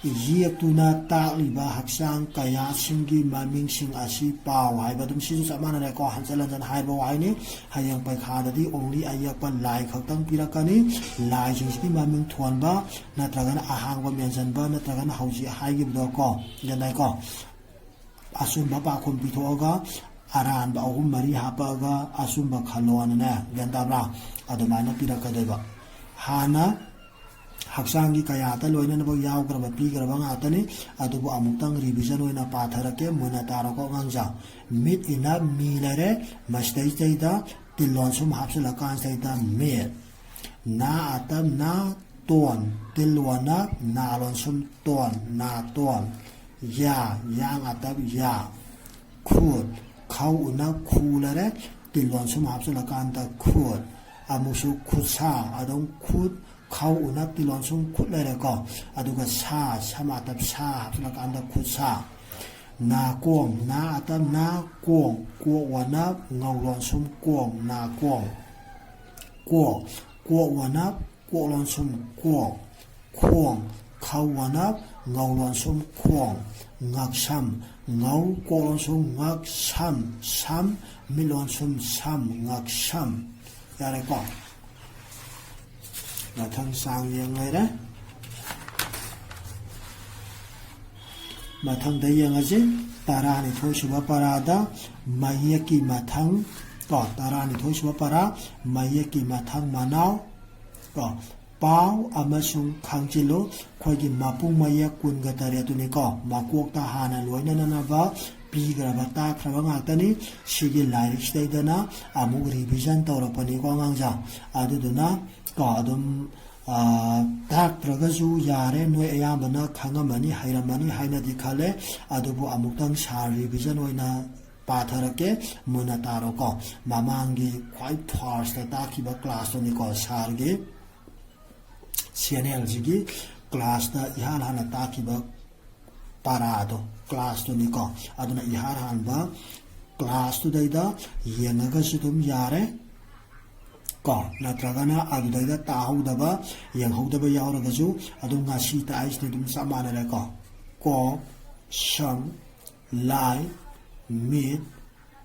ꯌꯦꯛꯇꯨꯅ ꯇꯥꯛꯂꯤꯕ ꯍꯛꯆꯥꯡ ꯀꯌꯥꯁꯤꯡꯒꯤ ꯃꯃꯤꯡꯁꯤꯡ ꯑꯁꯤ ꯄꯥꯎ ꯍꯥꯏꯕ꯫ ꯑꯗꯨꯝ ꯁꯤꯁꯨ ꯆꯞ ꯃꯥꯟꯅꯔꯦꯀꯣ, ꯍꯟꯖꯟ ꯍꯟꯖꯟ ꯍꯥꯏꯕ ꯋꯥꯍꯩꯅꯤ꯫ ꯍꯌꯦꯡ ꯄꯩꯈꯥꯗꯗꯤ only ꯑꯌꯦꯛꯄ ꯂꯥꯏ ꯈꯛꯇꯪ ꯄꯤꯔꯛꯀꯅꯤ꯫ ꯂꯥꯏꯁꯤꯡꯁꯤꯒꯤ ꯃꯃꯤꯡ ꯊꯣꯟꯕ ꯅꯠꯇ꯭ꯔꯒꯅ ꯑꯍꯥꯡꯕ ꯃꯦꯟꯁꯤꯟꯕ ꯅꯠꯇ꯭ꯔꯒꯅ ꯍꯧꯖꯤꯛ ꯍꯥꯏꯈꯤꯕꯗꯣꯀꯣ, ꯒ꯭ꯌꯥꯟ ꯇꯥꯏꯀꯣ? ꯑꯆꯨꯝꯕ ꯄꯥꯎꯈꯨꯝ ꯄꯤꯊꯣꯛꯑꯒ ꯑꯔꯥꯟꯕ ꯑꯍꯨꯝ ꯃꯔꯤ ꯍꯥꯞꯄꯛꯑꯒ ꯑꯆꯨꯝꯕ ꯈꯜꯂꯣꯅꯅꯦ, ꯒ꯭ꯌꯥꯟ ꯇꯥꯕ꯭ꯔꯥ? ꯑꯗꯨꯃꯥꯏꯅ ꯄꯤꯔꯛꯀꯗꯣꯏꯕ꯫ ꯍꯥꯟꯅ ꯍꯛꯆꯥꯡꯒꯤ ꯀꯌꯥꯗ ꯂꯣꯏꯅꯃꯛ ꯌꯥꯎꯈ꯭ꯔꯕ, ꯄꯤꯈ꯭ꯔꯕ ꯉꯥꯛꯇꯅꯤ꯫ ꯑꯗꯨꯕꯨ ꯑꯃꯨꯛꯇꯪ revision ꯑꯣꯏꯅ ꯄꯥꯊꯔꯛꯀꯦ, ꯃꯨꯟꯅ ꯇꯥꯔꯣꯀꯣ ꯑꯉꯥꯡꯁꯥ꯫ ꯃꯤꯠ ꯏꯅ ꯃꯤ ꯂꯩꯔꯦ, ꯃꯁꯤꯗꯩꯁꯤꯗꯩꯗ ꯇꯤꯜ ꯂꯣꯟꯁꯨꯝ ꯍꯥꯞꯆꯤꯜꯂꯀꯥꯟꯁꯤꯗꯩꯗ ꯃꯤꯠ꯫ ꯅꯥ ꯑꯇꯞ ꯅꯥ, ꯇꯣꯟ, ꯇꯤꯜ ꯋꯥꯅ, ꯅꯥ ꯂꯣꯟꯁꯨꯝ ꯇꯣꯟ, ꯅꯥꯇꯣꯟ꯫ ꯌꯥ, ꯌꯥꯡ ꯑꯇꯞ ꯌꯥ꯫ ꯈꯨꯠ, ꯈꯧ ꯎꯅ ꯈꯨ ꯂꯩꯔꯦ, ꯇꯤꯜ ꯂꯣꯟꯁꯨꯝ ꯍꯥꯞꯆꯤꯜꯂꯀꯥꯟꯗ ꯈꯨꯠ꯫ ꯑꯃꯨꯛꯁꯨ ꯈꯨꯠꯁꯥ, ꯑꯗꯨꯝ ꯈꯨꯠ, ꯈꯧ ꯎꯅ ꯇꯤꯜ ꯂꯣꯟꯁꯨꯝ ꯈꯨꯠ ꯂꯩꯔꯦꯀꯣ꯫ ꯑꯗꯨꯒ ꯁꯥ, ꯁꯝ ꯑꯇꯞ ꯁꯥ ꯍꯥꯞꯆꯤꯜꯂꯀꯥꯟꯗ ꯈꯨꯠꯁꯥ꯫ ꯅꯥꯀꯣꯡ, ꯅꯥ ꯑꯇꯞ ꯅꯥ, ꯀꯣꯡ, ꯀꯣꯛ ꯋꯥꯅ ꯉꯧ ꯂꯣꯟꯁꯨꯝ ꯀꯣꯡ, ꯅꯥꯀꯣꯡ꯫ ꯀꯣꯛ, ꯀꯣꯛ ꯋꯥꯅ ꯀꯣꯛ ꯂꯣꯟꯁꯨꯝ ꯀꯣꯛ꯫ ꯈꯣꯡ, ꯈꯧ ꯋꯥꯅ ꯉꯧ ꯂꯣꯟꯁꯨꯝ ꯈꯣꯡ꯫ ꯉꯛꯁꯝ, ꯉꯧ ꯀꯣꯛ ꯂꯣꯟꯁꯨꯝ ꯉꯛ, ꯁꯝ, ꯁꯝ ꯃꯤꯠ ꯂꯣꯟꯁꯨꯝ ꯁꯝ, ꯉꯛꯁꯝ꯫ ꯌꯥꯔꯦꯀꯣ? ꯃꯊꯪ ꯆꯥꯡ ꯌꯦꯡ ꯂꯩꯔꯦ꯫ ꯃꯊꯪꯗ ꯌꯦꯡꯉꯁꯤ, ꯇꯔꯥꯅꯤꯊꯣꯏ ꯁꯨꯕ ꯄꯔꯥꯗ ꯃꯌꯦꯛꯀꯤ ꯃꯊꯪ ꯀꯣ, ꯇꯔꯥꯅꯤꯊꯣꯏ ꯁꯨꯕ ꯄꯔꯥ, ꯃꯌꯦꯛꯀꯤ ꯃꯊꯪ ꯃꯅꯥꯎ ꯀꯣ, ꯄꯥꯎ ꯑꯃꯁꯨꯡ ꯈꯪꯖꯤꯜꯂꯨ꯫ ꯑꯩꯈꯣꯏꯒꯤ ꯃꯄꯨꯡ ꯃꯌꯦꯛ ꯀꯨꯟꯒ ꯇꯔꯦꯠꯇꯨꯅꯤꯀꯣ, ꯃꯀꯣꯛꯇ ꯍꯥꯟꯅ ꯂꯣꯏꯅꯅꯅꯕ ꯄꯤꯈ꯭ꯔꯕ, ꯇꯥꯛꯈ꯭ꯔꯕ ꯉꯥꯛꯇꯅꯤ꯫ ꯁꯤꯒꯤ ꯂꯥꯏꯔꯤꯛꯁꯤꯗꯩꯗꯅ ꯑꯃꯨꯛ revision ꯇꯧꯔꯛꯄꯅꯤꯀꯣ ꯑꯉꯥꯡꯁꯥ꯫ ꯑꯗꯨꯗꯨꯅ ꯀꯣ, ꯑꯗꯨꯝ ꯑꯥ, ꯇꯥꯛꯇ꯭ꯔꯒꯁꯨ ꯌꯥꯔꯦ, ꯅꯣꯏ ꯑꯌꯥꯝꯕꯅ ꯈꯪꯉꯝꯃꯅꯤ, ꯍꯩꯔꯝꯃꯅꯤ ꯍꯥꯏꯅꯗꯤ ꯈꯜꯂꯦ꯫ ꯑꯗꯨꯕꯨ ꯑꯃꯨꯛꯇꯪ ꯁꯥꯔ ꯔꯤꯚꯤꯖꯟ ꯑꯣꯏꯅ ꯄꯥꯊꯔꯛꯀꯦ, ꯃꯨꯟꯅ ꯇꯥꯔꯣꯀꯣ꯫ ꯃꯃꯥꯡꯒꯤ ꯈ꯭ꯋꯥꯏ ꯐꯥꯔꯁꯇ ꯇꯥꯛꯈꯤꯕ ꯀ꯭ꯂꯥꯁꯇꯨꯅꯤꯀꯣ, ꯁꯥꯔꯒꯤ ꯁꯤ ꯑꯦꯟ ꯑꯦꯜꯁꯤꯒꯤ ꯀ꯭ꯂꯥꯁꯇ ꯏꯍꯥꯟ ꯍꯥꯟꯅ ꯇꯥꯛꯈꯤꯕ ꯄꯔꯥꯗꯣ, ꯀ꯭ꯂꯥꯁꯇꯨꯅꯤꯀꯣ꯫ ꯑꯗꯨꯅ ꯏꯍꯥꯟ ꯍꯥꯟꯕ ꯀ꯭ꯂꯥꯁꯇꯨꯗꯩꯗ ꯌꯦꯡꯉꯒꯁꯨ ꯑꯗꯨꯝ ꯌꯥꯔꯦ ꯀꯣ, ꯅꯠꯇ꯭ꯔꯒꯅ ꯑꯗꯨꯗꯩꯗ ꯇꯥꯍꯧꯗꯕ, ꯌꯦꯡꯍꯧꯗꯕ ꯌꯥꯎꯔꯒꯁꯨ ꯑꯗꯨꯝ ꯉꯁꯤ ꯇꯥꯛꯏꯁꯤꯅ ꯑꯗꯨꯝ ꯆꯞ ꯃꯥꯟꯅꯔꯦꯀꯣ꯫ ꯀꯣꯛ, ꯁꯝ, ꯂꯥꯏ, ꯃꯤꯠ,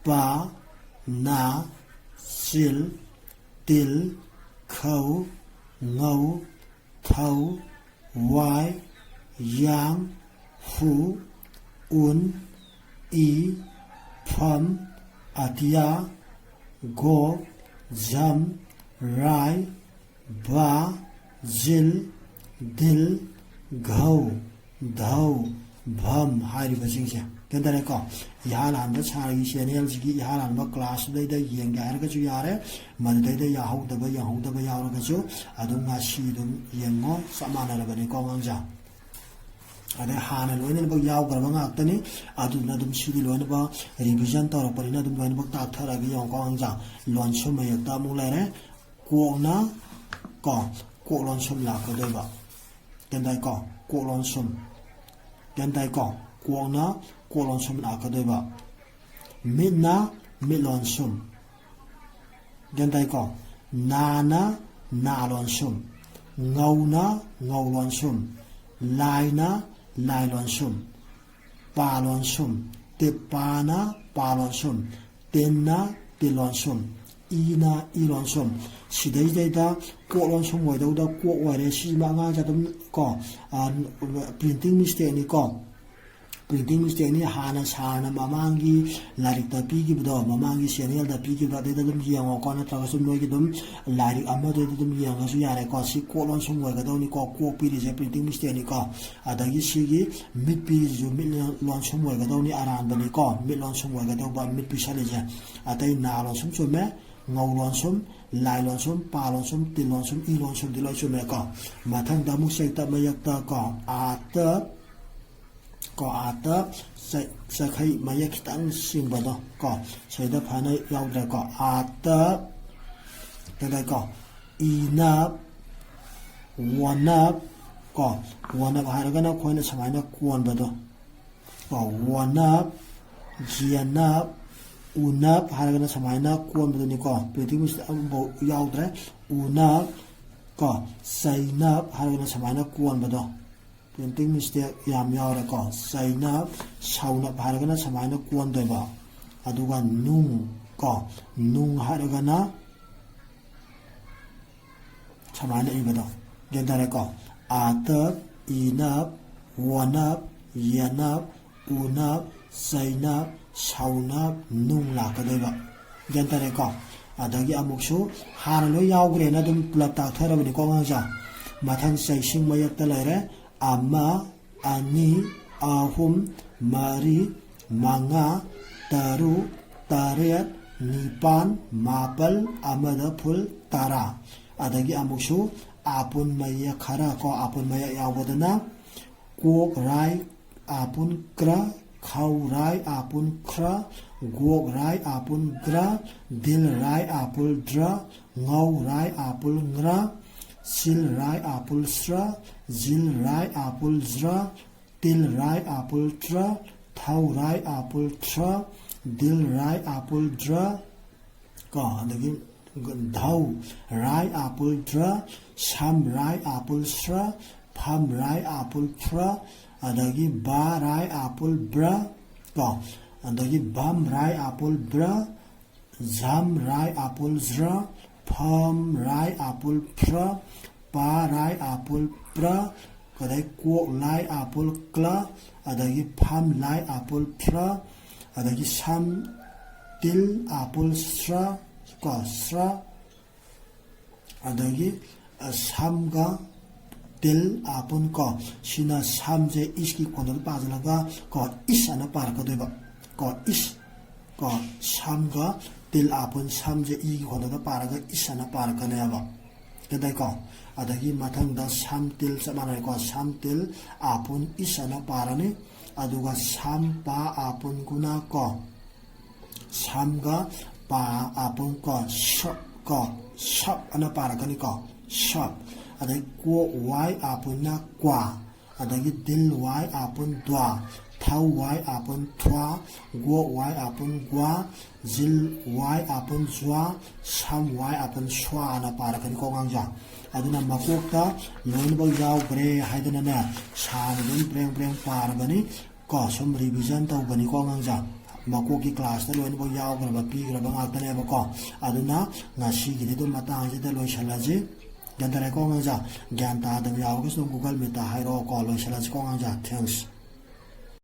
ꯄꯥ, ꯅꯥ, ꯆꯤꯜ, ꯇꯤꯜ, ꯈꯧ, ꯉꯧ, ꯊꯧ, ꯋꯥꯏ, ꯌꯥꯡ, ꯍꯨ, ꯎꯟ, ꯏ, ꯐꯝ, ꯑꯇꯤꯌꯥ, ꯒꯣꯛ, ꯖꯝ, ꯔꯥꯏ, ꯕꯥ, ꯖꯤꯜ, ꯗꯤꯜ, ꯘꯧ, ꯙꯧ, ꯚꯝ ꯍꯥꯏꯔꯤꯕꯁꯤꯡꯁꯦ꯫ ꯒ꯭ꯌꯥꯟ ꯇꯥꯔꯦꯀꯣ? ꯏꯍꯥꯟ ꯍꯥꯟꯕ ꯁꯥꯔꯒꯤ ꯁꯤ ꯑꯦꯟ ꯑꯦꯜꯁꯤꯒꯤ ꯏꯍꯥꯟ ꯍꯥꯟꯕ ꯀ꯭ꯂꯥꯁꯇꯨꯗꯩꯗ ꯌꯦꯡꯒꯦ ꯍꯥꯏꯔꯒꯁꯨ ꯌꯥꯔꯦ, ꯃꯗꯨꯗꯩꯗ ꯌꯥꯍꯧꯗꯕ, ꯌꯦꯡꯍꯧꯗꯕ ꯌꯥꯎꯔꯒꯁꯨ ꯑꯗꯨꯝ ꯉꯁꯤ ꯑꯗꯨꯝ ꯌꯦꯡꯉꯣ, ꯆꯞ ꯃꯥꯟꯅꯔꯕꯅꯤꯀꯣ ꯑꯉꯥꯡꯁꯦ꯫ ꯑꯗꯩ ꯍꯥꯟꯅ ꯂꯣꯏꯅꯃꯛ ꯌꯥꯎꯈ꯭ꯔꯕ ꯉꯥꯛꯇꯅꯤ, ꯑꯗꯨꯅ ꯑꯗꯨꯝ ꯁꯤꯗꯤ ꯂꯣꯏꯅꯃꯛ ꯔꯤꯚꯤꯖꯟ ꯇꯧꯔꯛꯄꯅꯤꯅ ꯑꯗꯨꯝ ꯂꯣꯏꯅꯃꯛ ꯇꯥꯛꯊꯔꯛꯑꯒꯦ ꯌꯦꯡꯉꯣꯀꯣ ꯑꯉꯥꯡꯁꯦ꯫ ꯂꯣꯟꯁꯨꯝ ꯃꯌꯦꯛꯇ ꯑꯃꯨꯛ ꯂꯩꯔꯦ꯫ ꯀꯣꯛꯅ ꯀꯣ, ꯀꯣꯛ ꯂꯣꯟꯁꯨꯝ ꯂꯥꯛꯀꯗꯣꯏꯕ꯫ ꯒ꯭ꯌꯥꯟ ꯇꯥꯏꯀꯣ? ꯀꯣꯛ ꯂꯣꯟꯁꯨꯝ꯫ ꯒ꯭ꯌꯥꯟ ꯇꯥꯏꯀꯣ? ꯀꯣꯛꯅ ꯀꯣꯛ ꯂꯣꯟꯁꯨꯝ ꯂꯥꯛꯀꯗꯣꯏꯕ꯫ ꯃꯤꯠꯅ ꯃꯤꯠ ꯂꯣꯟꯁꯨꯝ꯫ ꯒ꯭ꯌꯥꯟ ꯇꯥꯏꯀꯣ? ꯅꯥꯅ ꯅꯥ ꯂꯣꯟꯁꯨꯝ꯫ ꯉꯧꯅ ꯉꯧ ꯂꯣꯟꯁꯨꯝ꯫ ꯂꯥꯏꯅ ꯂꯥꯏ ꯂꯣꯟꯁꯨꯝ꯫ ꯄꯥ ꯂꯣꯟꯁꯨꯝ꯫ ꯇꯤꯞ ꯄꯥꯅ ꯄꯥ ꯂꯣꯟꯁꯨꯝ꯫ ꯇꯤꯟꯅ ꯇꯤꯟ ꯂꯣꯟꯁꯨꯝ꯫ ꯏꯅ ꯏ ꯂꯣꯟꯁꯨꯝ꯫ ꯁꯤꯗꯩꯗꯩꯗ ꯀꯣꯛ ꯂꯣꯟꯁꯨꯝ ꯑꯣꯏꯗꯧꯗ ꯀꯣꯛ ꯑꯣꯏꯔꯦ꯫ ꯁꯤꯃ ꯑꯉꯥꯡꯁꯦ ꯑꯗꯨꯝ ꯀꯣ, ꯑ, ꯄ꯭ꯔꯤꯟꯇꯤꯡ ꯃꯤꯁꯇꯦꯛꯅꯤꯀꯣ꯫ ꯄ꯭ꯔꯤꯟꯇꯤꯡ ꯃꯤꯁꯇꯦꯛꯅꯤ꯫ ꯍꯥꯟꯅ ꯁꯥꯔꯅ ꯃꯃꯥꯡꯒꯤ ꯂꯥꯏꯔꯤꯛꯇ ꯄꯤꯈꯤꯕꯗꯣ, ꯃꯃꯥꯡꯒꯤ ꯁꯤ ꯑꯦꯟ ꯑꯦꯜꯗ ꯄꯤꯈꯤꯕꯗꯣ, ꯑꯗꯩꯗ ꯑꯗꯨꯝ ꯌꯦꯡꯉꯣꯀꯣ, ꯅꯠꯇ꯭ꯔꯒꯁꯨ ꯅꯣꯏꯒꯤ ꯑꯗꯨꯝ ꯂꯥꯏꯔꯤꯛ ꯑꯃꯗꯩꯗ ꯑꯗꯨꯝ ꯌꯦꯡꯉꯁꯨ ꯌꯥꯔꯦꯀꯣ꯫ ꯁꯤ ꯀꯣꯛ ꯂꯣꯟꯁꯨꯝ ꯑꯣꯏꯒꯗꯧꯅꯤꯀꯣ, ꯀꯣꯛ ꯄꯤꯔꯤꯁꯦ ꯄ꯭ꯔꯤꯟꯇꯤꯡ ꯃꯤꯁꯇꯦꯛꯅꯤꯀꯣ꯫ ꯑꯗꯒꯤ ꯁꯤꯒꯤ ꯃꯤꯠ ꯄꯤꯔꯤꯁꯤꯁꯨ ꯃꯤꯠ ꯂꯣꯟꯁꯨꯝ ꯑꯣꯏꯒꯗꯧꯅꯤ, ꯑꯔꯥꯟꯕꯅꯤꯀꯣ, ꯃꯤꯠ ꯂꯣꯟꯁꯨꯝ ꯑꯣꯏꯒꯗꯧꯕ ꯃꯤꯠ ꯄꯤꯁꯜꯂꯤꯁꯦ꯫ ꯑꯇꯩ ꯅꯥ ꯂꯣꯟꯁꯨꯝ ꯆꯨꯝꯃꯦ, ꯉꯧ ꯂꯣꯟꯁꯨꯝ, ꯂꯥꯏ ꯂꯣꯟꯁꯨꯝ, ꯄꯥ ꯂꯣꯟꯁꯨꯝ, ꯇꯤꯜ ꯂꯣꯟꯁꯨꯝ, ꯏ ꯂꯣꯟꯁꯨꯝꯗꯤ ꯂꯣꯏ ꯆꯨꯝꯃꯦꯀꯣ꯫ ꯃꯊꯪꯗ ꯑꯃꯨꯛ ꯆꯩꯇꯞ ꯃꯌꯦꯛꯇ ꯀꯣ, ꯑꯥꯇ, ꯀꯣ, ꯑꯥꯇ ꯆ-, ꯆꯈꯩ ꯃꯌꯦꯛ ꯈꯤꯇꯪ ꯆꯤꯡꯕꯗꯣ ꯀꯣ, ꯁꯤꯗ ꯐꯅ ꯌꯥꯎꯗ꯭ꯔꯦꯀꯣ꯫ ꯑꯥꯇ, ꯀꯩꯗꯧꯀꯣ, ꯏꯅꯞ, ꯋꯣꯅꯞ ꯀꯣ, ꯋꯣꯅꯞ ꯍꯥꯏꯔꯒꯅ ꯑꯩꯈꯣꯏꯅ ꯁꯨꯃꯥꯏꯅ ꯀꯣꯟꯕꯗꯣ ꯀꯣ, ꯋꯣꯅꯞ, ꯌꯦꯅꯞ, ꯎꯅꯞ ꯍꯥꯏꯔꯒꯅ ꯁꯨꯃꯥꯏꯅ ꯀꯣꯟꯕꯗꯨꯅꯤꯀꯣ꯫ Printing mistake ꯑꯃꯐꯥꯎ ꯌꯥꯎꯗ꯭ꯔꯦ꯫ ꯎꯅꯞ ꯀꯣ, ꯆꯩꯅꯞ ꯍꯥꯏꯔꯒꯅ ꯁꯨꯃꯥꯏꯅ ꯀꯣꯟꯕꯗꯣ꯫ Printing mistake ꯌꯥꯝ ꯌꯥꯎꯔꯦꯀꯣ꯫ ꯆꯩꯅꯞ, ꯁꯧꯅꯞ ꯍꯥꯏꯔꯒꯅ ꯁꯨꯃꯥꯏꯅ ꯀꯣꯟꯗꯣꯏꯕ꯫ ꯑꯗꯨꯒ ꯅꯨꯡ ꯀꯣ, ꯅꯨꯡ ꯍꯥꯏꯔꯒꯅ ꯁꯨꯃꯥꯏꯅ ꯏꯕꯗꯣ꯫ ꯒ꯭ꯌꯥꯟ ꯇꯥꯔꯦꯀꯣ? ꯑꯥꯇꯞ, ꯏꯅꯞ, ꯋꯣꯅꯞ, ꯌꯦꯅꯞ, ꯎꯅꯞ, ꯆꯩꯅꯞ, ꯁꯧꯅꯞ, ꯅꯨꯡ ꯂꯥꯛꯀꯗꯣꯏꯕ꯫ ꯒ꯭ꯌꯥꯟ ꯇꯥꯔꯦꯀꯣ? ꯑꯗꯒꯤ ꯑꯃꯨꯛꯁꯨ ꯍꯥꯟꯅ ꯂꯣꯏ ꯌꯥꯎꯈ꯭ꯔꯦꯅ ꯑꯗꯨꯝ ꯄꯨꯂꯞ ꯇꯥꯛꯊꯔꯕꯅꯤꯀꯣ ꯑꯉꯥꯡꯁꯦ꯫ ꯃꯊꯪ ꯆꯩꯁꯤꯡ ꯃꯌꯦꯛꯇ ꯂꯩꯔꯦ꯫ ꯑꯃ, ꯑꯅꯤ, ꯑꯍꯨꯝ, ꯃꯔꯤ, ꯃꯉꯥ, ꯇꯔꯨꯛ, ꯇꯔꯦꯠ, ꯅꯤꯄꯥꯟ, ꯃꯥꯄꯜ, ꯑꯃꯗ ꯐꯨꯜ ꯇꯔꯥ꯫ ꯑꯗꯒꯤ ꯑꯃꯨꯛꯁꯨ ꯑꯥꯄꯨꯟ ꯃꯌꯦꯛ ꯈꯔ ꯀꯣ, ꯑꯥꯄꯨꯟ ꯃꯌꯦꯛ ꯌꯥꯎꯕꯗꯅ ꯀꯣꯛ ꯔꯥꯏ ꯑꯥꯄꯨꯟ ꯀ꯭ꯔ, ꯈꯧ ꯔꯥꯏ ꯑꯥꯄꯨꯟ ꯈ꯭ꯔ, ꯒꯣꯛ ꯔꯥꯏ ꯑꯥꯄꯨꯟ ꯒ꯭ꯔ, ꯗꯤꯜ ꯔꯥꯏ ꯑꯥꯄꯨꯜ ꯗ꯭ꯔ, ꯉꯧ ꯔꯥꯏ ꯑꯥꯄꯨꯜ ꯉ꯭ꯔ, ꯁꯤꯜ ꯔꯥꯏ ꯑꯥꯄꯨꯜ ꯁ꯭ꯔ, ꯖꯤꯜ ꯔꯥꯏ ꯑꯥꯄꯨꯜ ꯖ꯭ꯔ, ꯇꯤꯜ ꯔꯥꯏ ꯑꯥꯄꯨꯜ ꯇ꯭ꯔ, ꯊꯧ ꯔꯥꯏ ꯑꯥꯄꯨꯜ ꯊ꯭ꯔ, ꯗꯤꯜ ꯔꯥꯏ ꯑꯥꯄꯨꯜ ꯗ꯭ꯔ ꯀꯣ, ꯑꯗꯒꯤ ꯙꯧ ꯔꯥꯏ ꯑꯥꯄꯨꯜ ꯗ꯭ꯔ, ꯁꯝ ꯔꯥꯏ ꯑꯥꯄꯨꯜ ꯁ꯭ꯔ, ꯐꯝ ꯔꯥꯏ ꯑꯥꯄꯨꯜ ꯐ꯭ꯔ, ꯑꯗꯒꯤ ꯕꯥ ꯔꯥꯏ ꯑꯥꯄꯨꯜ ꯕ꯭ꯔ ꯀꯣ, ꯑꯗꯒꯤ ꯚꯝ ꯔꯥꯏ ꯑꯥꯄꯨꯜ ꯕ꯭ꯔ, ꯖꯝ ꯔꯥꯏ ꯑꯥꯄꯨꯜ ꯖ꯭ꯔ, ꯐꯝ ꯔꯥꯏ ꯑꯥꯄꯨꯜ ꯐ꯭ꯔ, ꯄꯥ ꯔꯥꯏ ꯑꯥꯄꯨꯜ ꯄ꯭ꯔ, ꯑꯗꯩ ꯀꯣꯛ ꯂꯥꯏ ꯑꯥꯄꯨꯜ ꯀ꯭ꯂ, ꯑꯗꯒꯤ ꯐꯝ ꯂꯥꯏ ꯑꯥꯄꯨꯜ ꯐ꯭ꯔ, ꯑꯗꯒꯤ ꯁꯝ ꯇꯤꯜ ꯑꯥꯄꯨꯜ ꯁ꯭ꯔ ꯀꯣ, ꯁ꯭ꯔ, ꯑꯗꯒꯤ, ꯑ, ꯁꯝꯒ ꯇꯤꯜ ꯑꯥꯄꯨꯟ ꯀꯣ, ꯁꯤꯅ ꯁꯝꯁꯦ ꯏꯁꯀꯤ ꯈꯣꯟꯗꯣ ꯄꯥꯁꯤꯜꯂꯒ ꯀꯣ, ꯏꯁ ꯑꯅ ꯄꯥꯔꯛꯀꯗꯣꯏꯕ ꯀꯣ, ꯏꯁ ꯀꯣ, ꯁꯝꯒ ꯇꯤꯜ ꯑꯥꯄꯨꯟ ꯁꯝꯁꯦ ꯏꯒꯤ ꯈꯣꯟꯗꯗ ꯄꯥꯔꯒ ꯏꯁ ꯑꯅ ꯄꯥꯔꯛꯀꯅꯦꯕ꯫ ꯒ꯭ꯌꯥꯟ ꯇꯥꯏꯀꯣ? ꯑꯗꯒꯤ ꯃꯊꯪꯗ ꯁꯝ ꯇꯤꯜ ꯆꯞ ꯃꯥꯟꯅꯔꯦꯀꯣ꯫ ꯁꯝ ꯇꯤꯜ ꯑꯥꯄꯨꯟ ꯏꯁ ꯑꯅ ꯄꯥꯔꯅꯤ꯫ ꯑꯗꯨꯒ ꯁꯝ ꯄꯥ ꯑꯥꯄꯨꯟ ꯒꯨꯅ ꯀꯣ꯫ ꯁꯝꯒ ꯄꯥ ꯑꯥꯄꯨꯟ ꯀꯣ꯫ ꯁꯞ ꯀꯣ꯫ ꯁꯞ ꯑꯅ ꯄꯥꯔꯛꯀꯅꯤꯀꯣ꯫ ꯁꯞ꯫ ꯑꯗꯩ ꯀꯣ ꯋꯥꯏ ꯑꯥꯄꯨꯟꯅ ꯀ꯭ꯋꯥ꯫ ꯑꯗꯒꯤ ꯗꯤꯜ ꯋꯥꯏ ꯑꯥꯄꯨꯟ ꯗ꯭ꯋꯥ꯫ ꯊꯧ ꯋꯥꯏ ꯑꯥꯄꯨꯟ ꯊ꯭ꯋꯥ꯫ ꯒꯣꯛ ꯋꯥꯏ ꯑꯥꯄꯨꯟ ꯒ꯭ꯋꯥ꯫ ꯖꯤꯜ ꯋꯥꯏ ꯑꯥꯄꯨꯟ ꯖ꯭ꯋꯥ꯫ ꯁꯝ ꯋꯥꯏ ꯑꯥꯄꯨꯟ ꯁ꯭ꯋꯥ ꯑꯅ ꯄꯥꯔꯛꯀꯅꯤꯀꯣ ꯑꯉꯥꯡꯁꯦ꯫ ꯑꯗꯨꯅ ꯃꯀꯣꯛꯇ ꯂꯣꯏꯅꯃꯛ ꯌꯥꯎꯈ꯭ꯔꯦ ꯍꯥꯏꯗꯅꯅꯦ, ꯁꯥꯅ ꯑꯗꯨꯝ ꯕ꯭ꯔꯦꯡ ꯕ꯭ꯔꯦꯡ ꯄꯥꯔꯕꯅꯤ ꯀꯣ꯫ ꯁꯨꯝ ꯔꯤꯚꯤꯖꯟ ꯇꯧꯕꯅꯤꯀꯣ ꯑꯉꯥꯡꯁꯦ꯫ ꯃꯀꯣꯛꯀꯤ ꯀ꯭ꯂꯥꯁꯇ ꯂꯣꯏꯅꯃꯛ ꯌꯥꯎꯈ꯭ꯔꯕ, ꯄꯤꯈ꯭ꯔꯕ ꯉꯥꯛꯇꯅꯦꯕꯀꯣ꯫ ꯑꯗꯨꯅ ꯉꯁꯤꯒꯤꯗꯤ ꯑꯗꯨꯝ ꯃꯇꯥꯡꯁꯤꯗ ꯂꯣꯏꯁꯤꯜꯂꯁꯤ꯫ ꯒ꯭ꯌꯥꯟ ꯇꯥꯔꯦꯀꯣ ꯑꯉꯥꯡꯁꯦ? ꯒ꯭ꯌꯥꯟ ꯇꯥꯗꯕ ꯌꯥꯎꯔꯒꯁꯨ ꯑꯗꯨꯝ ꯒꯨꯒꯜ ꯃꯤꯠꯇ ꯍꯥꯏꯔꯛꯑꯣꯀꯣ꯫ ꯂꯣꯏꯁꯤꯜꯂꯁꯤꯀꯣ ꯑꯉꯥꯡꯁꯦ꯫ ꯊꯦꯡꯁ꯫